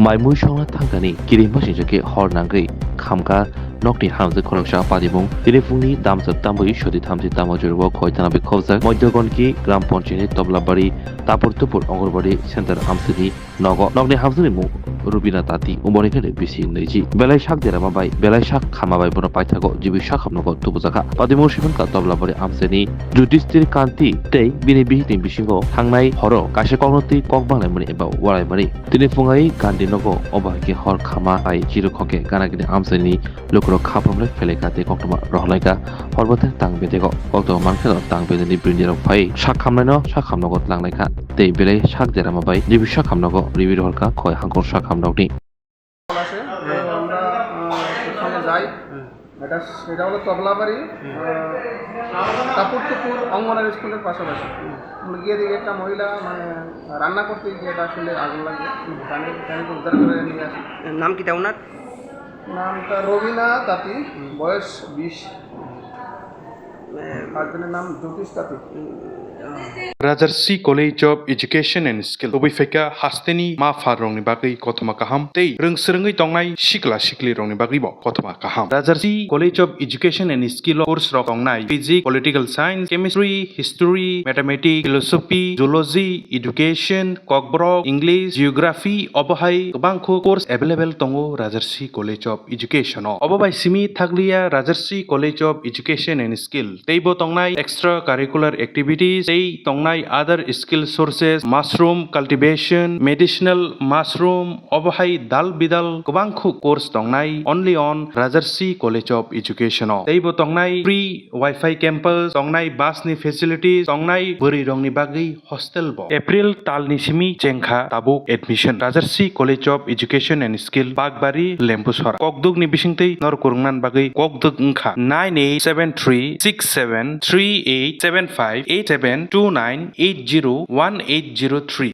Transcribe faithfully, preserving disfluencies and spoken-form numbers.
Mai mui songna thangkani kirimba singcha khe hor nangwi khamkha nokni hamjwk khoroksa padimung. Tini phungni damsa tambwi soti thamchi tamo jora o khoi thana bai khobjak Moidogondki Gram Panchayatni Toblabari Tapur Tupur Ongorwadi Center amsini nogo. Nokni hamjwkni mung Rubina Tati, umorni khe bisi nwi ji. Belai sak derama bai, belai sak khama bai bono paithago G B sak hamnogo tubujakha. Padimung simankha Toblabari amsini Judistir Kanti tei bini bihikni bisingo thangnai horo kaisa kokno twi kok banglaimani eba walaimani. Tini phungai Gandhi nogo obo hai khe hor khama bai chirwk hokhe ganagini amchaini lukurok khaprum lai phelai kha tei koktwma rohorlai kha. Horbo tei tang bedego koktwma mankhe tang bedeni bwrwini rok phai sak khamnaino sak khamnogo tlanglai kha tei belai sak derama bai G B sak khamnogo riwi rohor kha khoi hangkor sak khamnokni. আছে, তো আমরা, আহ, সেখানে যাই। এটা, সেটা হলো তবলাবাড়ি, আহ, কাপুরটুকুর অঙ্গনারী স্কুলের পাশাপাশি। আমরা গিয়ে দেখি একটা মহিলা, মানে, রান্না করতে গিয়ে এটা আসলে আগুন লাগে। পানি, পানিকে উদ্ধার করে নিয়ে আসি। নাম কিতা ওনার? নামটা রবিনা তাঁতি, বয়স বিশ। হাজবেন্ডের নাম জ্যোতিষ তাঁতি। Rajarsi College of Education and Skill tubui phaikha hasteni ma pha rokni bagwi kothoma kaham tei rwngswrwngwi tongnai sikla sikli rokni bagwibo kothoma kaham. Rajarsi College of Education and Skill o course rok tongnai physics, political science, chemistry, history, mathematics, philosophy, zoology, education, kokborok, English, geography, obo hai kwbangkho course available tongo Rajarsi College of Education o. Obo bai simi thakliya Rajarsi College of Education and Skill teibo tongnai extra curricular activities tei tongnai other skill sources, mushroom cultivation, medicinal mushroom, obo hai dal bidal kwbangkho course tongnai only on Rajarsi College of Education o. Teibo tongnai free Wi-Fi campus, tongnai bus ni facilities, tongnai bwrwi rokni bagwi hostel bo. April talni simi chengkha tabuk admission. Rajarsi College of Education and Skill, Bakbari, Lembusora. Kokduk ni bisingtwi nor kurungnan bagwi kokduk wngkha nine eight seven three six seven three eight seven five eight seven two nine eight zero one eight zero three.